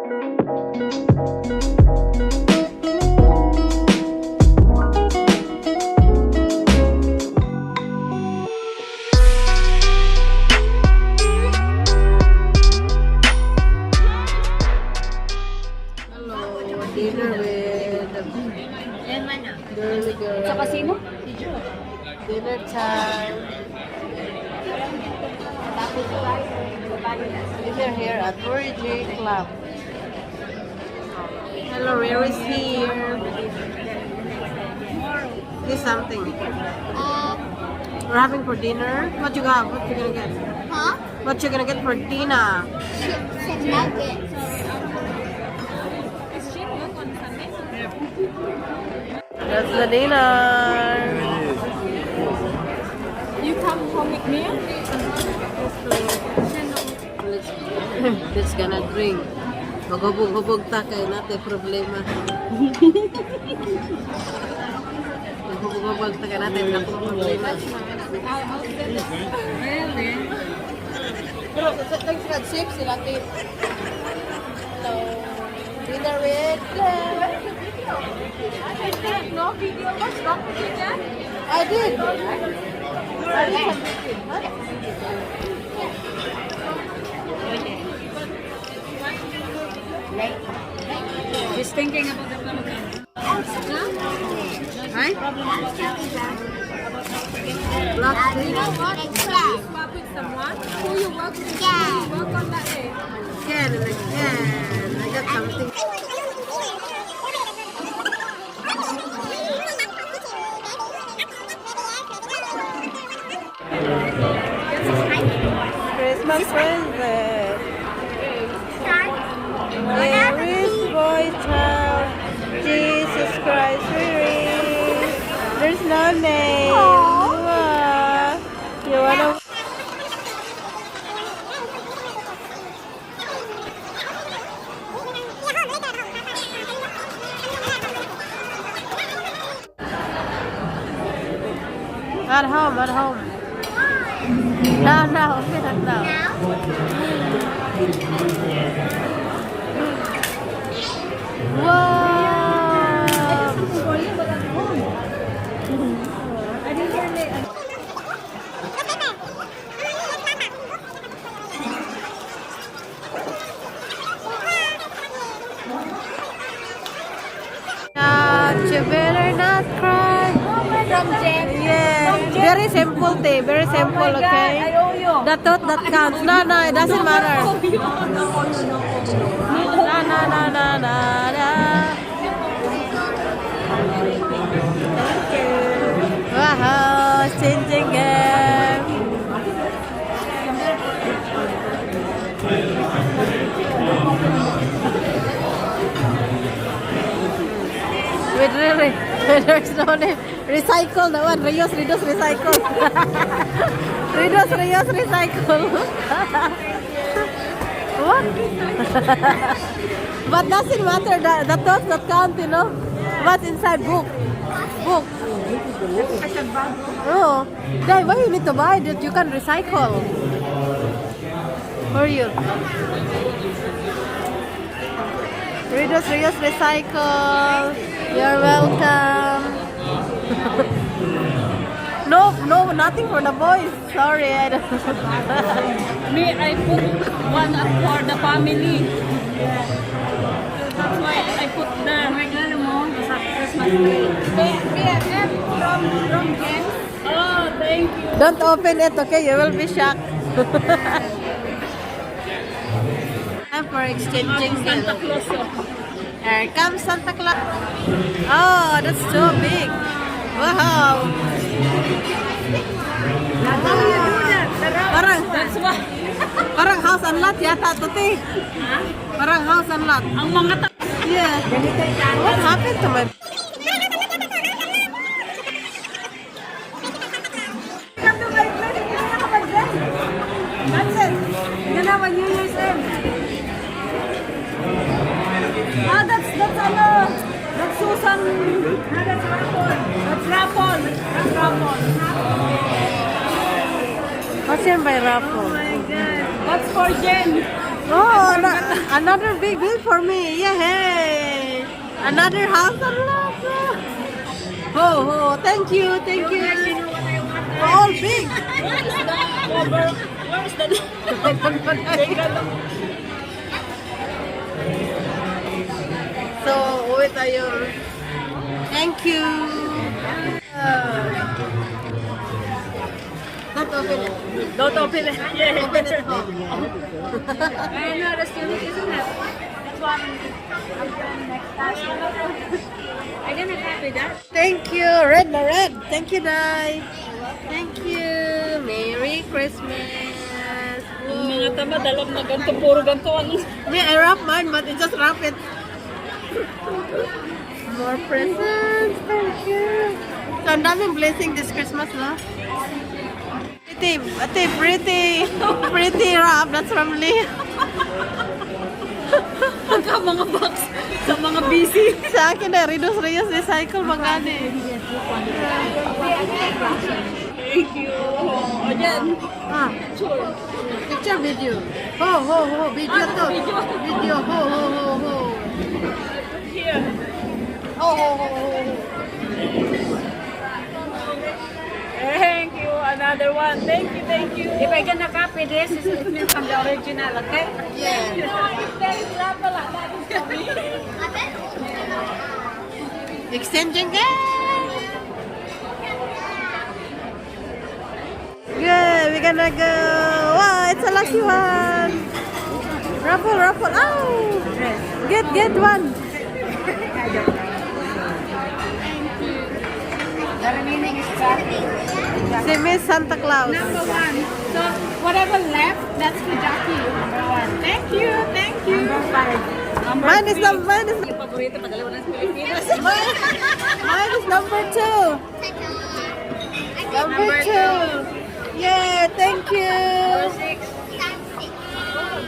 Hello, dinner with girly girl. Sa casino? Dinner time. We are here at 4G Club. Hello, Rare is here. Do something. We're having for dinner. What you got? What you gonna get? Huh? What you gonna get for dinner? Chips and nuggets. Is Jim work on Sunday? That's the dinner. You come home with me? Let's gonna drink. Maghubog-hubog ta kay naa tay problema. Maghubog-hubog ta kay naa tay problema. Really? Pero thanks God, safe sila, te. Hello. Dinner with Claire. I think no video. What's wrong with you, Jan? I did. I did some video. Huh? He's thinking about the problem. Hi? Black tea. Swap with someone who you work with. Who you work on that day. Again and again. I got something. Christmas present. There is boy child. Jesus Christ, really. There's no name. Wow. You wanna? At home, at home. No, not now. Wow! For you, but at home. I didn't hear it. You better not cry. From Jen. Yeah. Very simple, te. Very simple, Oh my God, okay? I owe you. The thought that counts. No, it doesn't matter. Na, na, na, na, na. Thank you. Wow, changing game. With really, there's no name. Recycle that one. Reuse, reduce, recycle. Reduce, reuse, recycle. What? But doesn't matter. The thoughts that count. What's inside book? Book. Oh, Dai, why you need to buy that? You can recycle. For you. Reduce, reuse, recycle. You're welcome. No, nothing for the boys. Sorry, I don't. Me, I put one up for the family. That's why I put the regalo mo sa Christmas tree. BFF from Jen. Oh, thank you. Don't open it, okay? You will be shocked. Time for exchanging Santa gifts. Claus, oh. Here comes Santa Claus. Oh, that's so big. Wow. Parang, That's why. Parang house and lot yata to, te. Parang house and lot. Ang mga ta- Yeah. What happened to my Come to my place. Hindi na nakapag-drive. That's it. Yan naman, New Year's Eve. Ah, that's ano, that's Susan, ah, that's Rapol. That's Rapol. That's Rapol. What's yan by raffle? Oh my God. That's for Jen. Oh, another big bill for me. Yay! Another house on lot. Ho, ho. Thank you, thank you. You know what I want? All big. Where is the cover? Where is the regalo? So, uwi tayo. Thank you. Not open it. Don't open it. Yeah. Open it home. I know, that's unique, isn't it? That's why I'm going next time. I gonna copy that. Thank you. Red na red. Thank you, Dai. Thank you. Merry Christmas. Yung mga tama, dalam na ganito, puro ganito. Ano? Me, I wrap mine, but I just wrap it. More presents. Thank you. So, ang daming blessing this Christmas, no? Pretty, ate, pretty, pretty wrap. That's from Lee. Pagka mga box sa mga busy. Sa akin na, Reduce Reyes Recycle, magani. Thank you. O, yan. Ah, Sure. Picture video. Ho, ho, ho. Video to. Video. Ho, ho, ho, ho. Here. Ho, ho, ho, ho, ho. Thank you. Another one. Thank you, thank you. If I gonna copy this, it's from the original, okay? Yeah. You know, if there is rubber like that, it's for me. I bet Exchanging gift. Good, we're gonna go. Wow, it's a lucky one. Raffle, raffle. Oh, get one. The remaining is Jackie. Si Miss Santa Claus. Number one. So whatever left, that's for Jackie. Number one. Thank you, thank you. Number five. Number Mine is number. Mine is. Yung paborito, padala mo na sa Pilipinas. Mine is number two. Number two. Yeah, thank you. Six.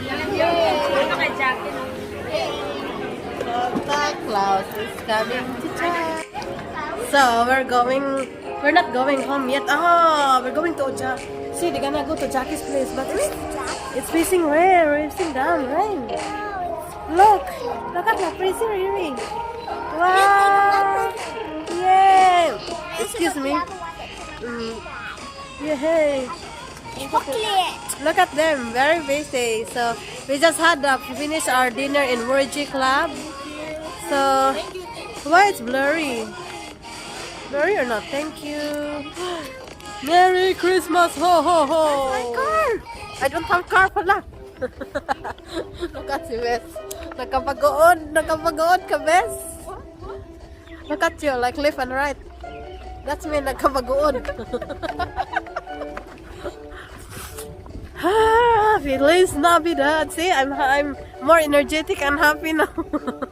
Ano kay Jackie? No? Santa Claus is coming to town. So we're going. We're not going home yet. Ah, we're going to Ja. See, they're gonna go to Jackie's place, but it's facing where? We're facing down, rain. Look, look at that pretty ring. Wow! Yay! Excuse me. Yay! Chocolate. Look at them, very busy. So we just had to finish our dinner in Murji Club. So why it's blurry? Blurry or not? Thank you. Merry Christmas! Ho ho ho! My car! I don't have car pala. Look at si Bes. Nakapagoon, nakapagoon ka, Bes. Look at you, like left and right. That's me, nakapagoon. Ah, Feliz Navidad. See, I'm more energetic and happy now.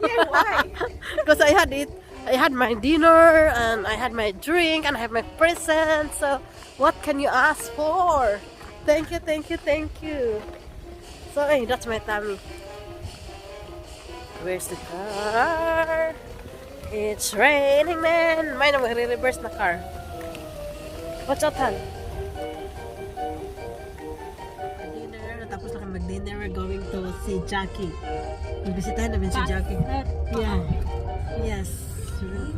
Yeah, why? Because I had it. I had my dinner and I had my drink and I have my present. So, what can you ask for? Thank you, thank you, thank you. So, hey, that's my tummy. Where's the car? It's raining, man. May na magre-reverse na car. Watch out, Han. Dinner. Tapos na kami mag-dinner. We're going to see Jackie. Bibisitahin namin si Jackie. Yeah. Yes.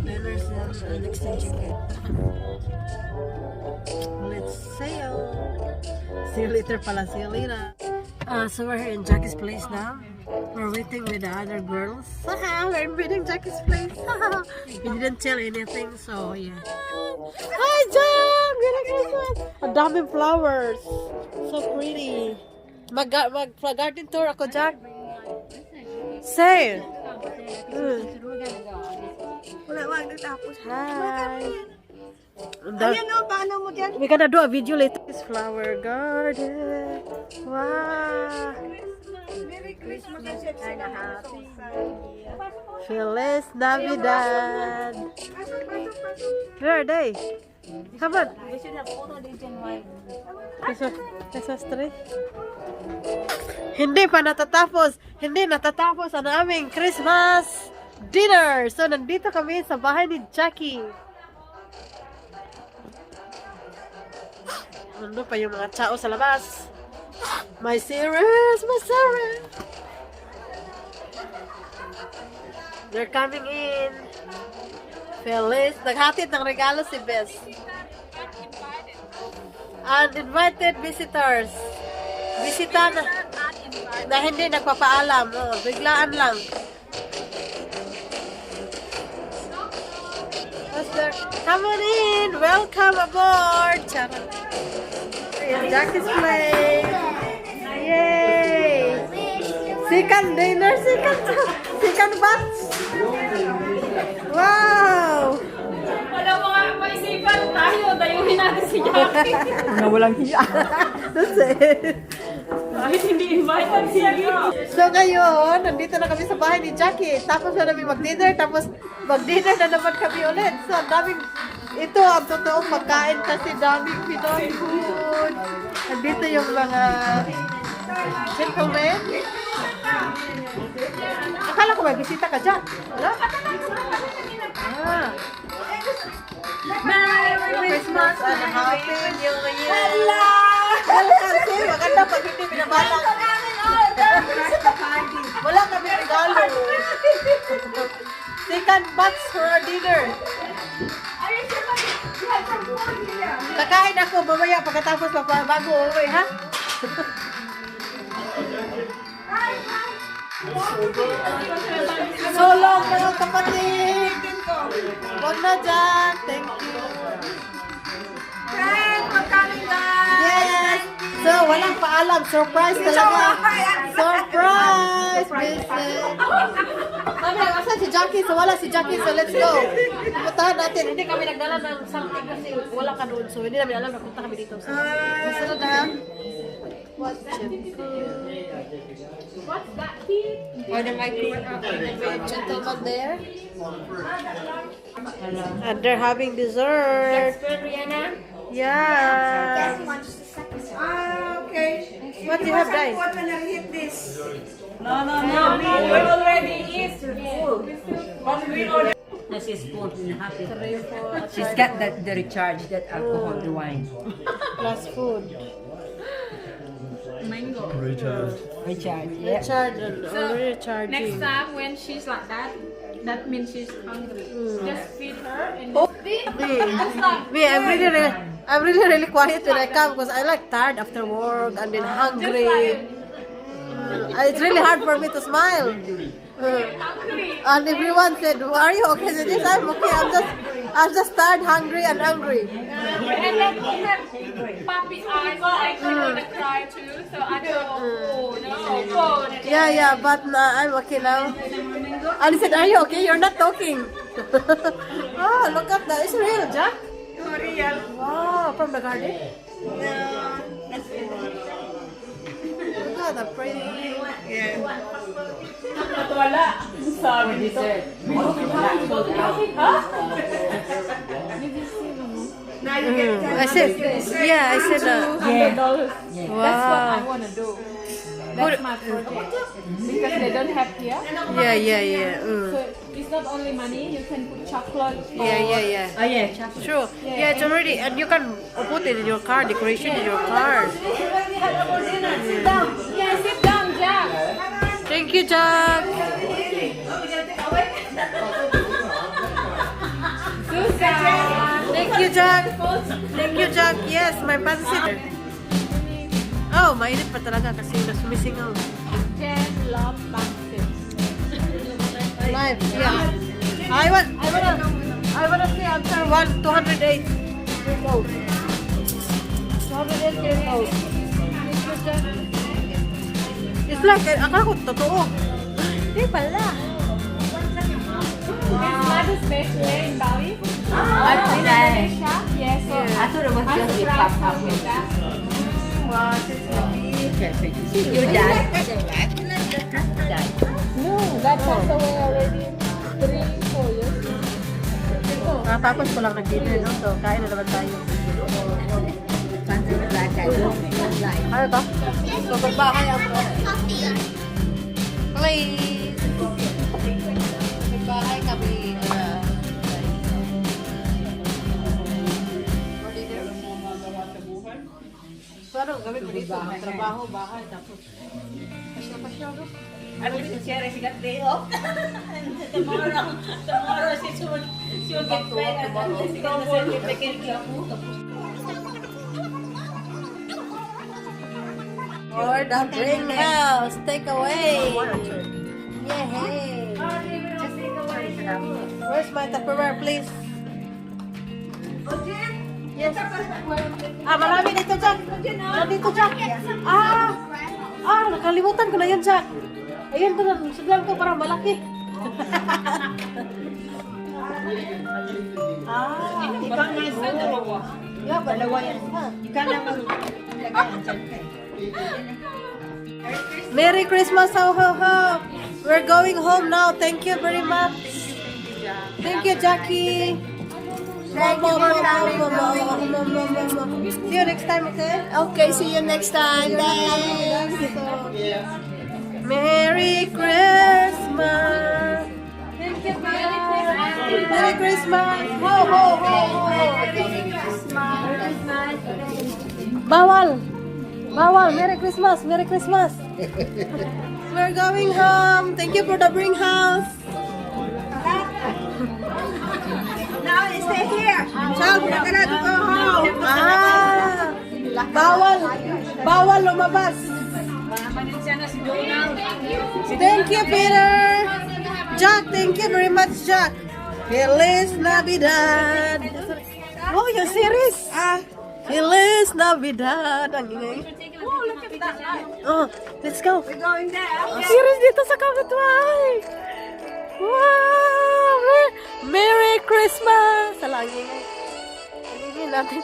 Dinner sa next chicken. Let's sail. See you later pala. See you later. So we're here in Jackie's place now. We're waiting with the other girls. We're invading Jackie's place. We didn't tell anything, so yeah. Hi, Jack! Merry Christmas! Ang daming flowers. So pretty. Mag garden tour ako, Jack. Say. Wala, wag natapos. Hi. Ayan o, paano mo dyan? We're gonna do a video later. This flower garden. Wow. Merry Christmas and a happy. Feliz Navidad. Pasok, pasok, pasok. Where are they? Come on. We should have photo this in white. Christmas tree. Hindi pa natatapos. Hindi natatapos ang aming Christmas dinner. So, nandito kami sa bahay ni Jackie. Nandun pa yung mga tao sa labas. My series, my series. They're coming in. Feliz. Naghatid ng regalo si Bess. Uninvited visitors. Bisita na hindi nagpapaalam. Oh, biglaan lang. What's there? Come on in! Welcome aboard! Charot. Ayan, Jackie's place. Yay! Second dinner, second batch. Wow! Wala mga maisipan tayo. Dayuhin natin si Jackie. Na walang hiya. That's it. Kahit hindi invited, sige. So ngayon, nandito na kami sa bahay ni Jackie. Tapos na namin mag-dinner, tapos mag-dinner na naman kami ulit. So ang daming, ito ang totoong pagkain kasi daming Pinoy food. Nandito yung mga gentlemen. Akala ko may bisita ka dyan. Wala? Ah. Merry Christmas and Happy New Year! Hello! Welcome, see? Maganda pag hindi binabalak. Wala kami regalo. Second batch for our dinner. Kakain ako mamaya pagkatapos papa, bago uuwi, ha? So long, mga kapatid! Huwag na dyan. Thank you. Friend, we're coming, guys! Yes! So, walang paalam. Surprise talaga. Surprise! Visit. Mami, asan si Jackie? So, wala si Jackie. So, let's go. Puntahan natin. Hindi kami nagdala ng something kasi wala ka doon. So, hindi namin alam na punta kami dito. So, susunod na. What's What's that tea? Gentleman there. And they're having dessert. Rihanna? Yeah. Ah, okay. What do you have, guys? What when I hit this? No. We already eat. Full. But we already. Na si spoon and happy. She's got that the recharge, that alcohol, the wine. Plus food. Mango. Recharge. Recharge, yeah. Recharge. Already charging. Next time when she's like that, that means she's hungry. Just feed her and Me, me, I'm really, really quiet when I come because I like tired after work and then hungry. It's really hard for me to smile. Hungry. And everyone said, "Are you okay?" I said, "Yes, I'm okay. I'm just tired, hungry, and angry." And then she have puppy eyes, like she wanna cry too. So I go, "Oh no, phone." And Yeah, but I'm okay now. And he said, "Are you okay? You're not talking." Oh, look at that! It's real, Jack. Oh, real. Wow, from the garden. No, that's it. Look at the pretty. Yeah. At wala. Sabi nito. Ha? Now you get I said, yeah, I said, $100. That's what I wow. wanna do. That's my project. Because they don't have here. Yeah. So it's not only money, you can put chocolate. Yeah. Oh yeah, chocolate. True. Yeah, it's already, and you can put it in your car, decoration in your car. Yeah, sit down, Jack. Thank you, Jack. Susan. Thank you, Jack. Thank you, Jack. Yes, my pansit. Oh, mainit pa talaga kasi nasumisingaw. Jen love pancit. Live, yeah. I wanna see after one, 208 years old. 208 years old. Thank you, Jack. It's like, akala ko totoo. Hindi pala. It's Mother's best there in Bali. Ah, In Indonesia. Yeah, so I thought it was I just a surprised pop her up. with that. You died. Died. No, that passed away already 3, 4 years. Natapos ko lang nag-dinner, no? So, kain na naman tayo. Something like that. Like. Ano to? So, magbahay ako. Coffee. Please! Magbahay kami. For dinner. So, Ano gawin mo dito? Trabaho, bahay, tapos pasyal-pasyal no? At least she got day off. And tomorrow she will get paid and then she got the certificate. Or the bring house, take away. Yay! Where's my Tupperware, please? Yes. Ah, marami dito, Jack. Nandito, Jack. Ah, ah, nakalimutan ko na yun, Jack. Ayun, ito na. Sudlan ko para malaki. Ah, Ikaw na sa dalawa. Yeah, dalawa yan. Ikaw na maglagay ang tiyan ka eh. Merry Christmas, ho, ho, ho. We're going home now. Thank you very much. Thank you, Jackie. Thank you for coming. See you next time, okay? Okay, see you next time. Thanks. Merry Christmas. Thank you, Merry Christmas. Merry Christmas. Ho, ho, ho, ho. Bawal. Bawal. Merry Christmas. Merry Christmas. We're going home. Thank you for the bring house. Now stay here. Child, we're gonna go home. Ah, bawal. Bawal lumabas. Thank you, Peter. Jack, thank you very much, Jack. Feliz Navidad. Oh, yung series. Ah, Feliz Navidad. Ang ingay. Oh, look at that light. Oh, let's go. We're going there. Ang series dito sa kapitbahay. Wow! Merry Christmas! Sa langit. Ang ingay natin.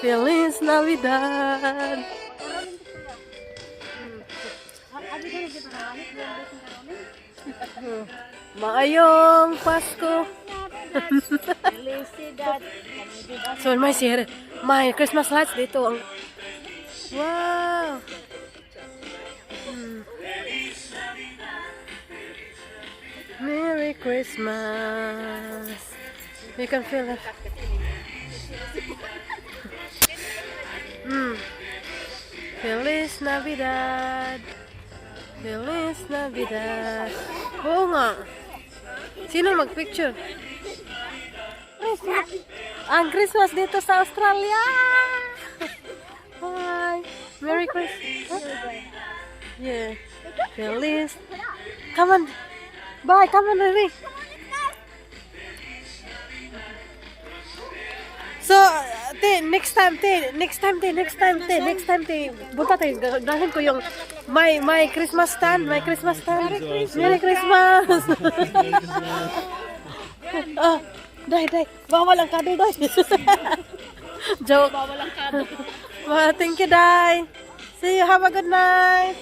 Feliz Navidad. Maayong Pasko. So, may sir, may Christmas lights dito. Ang wow! Merry Christmas. You can feel it. Feliz Navidad. Feliz Navidad. Oo nga. Sino magpicture? Christmas. Ang Christmas dito sa Australia. Hi. Merry Christmas. Yeah. Feliz. Come on. Bye. Come on, Riri. So, te, next time, te, next time, te, next time, te, next time, te, punta tayo, dalhin ko yung my Christmas stand, my Christmas stand. Merry Christmas! Oh, dai, dai, bawal ang kado, dai. Joke. Bawal ang kado. Well, thank you, Dai. See you, have a good night.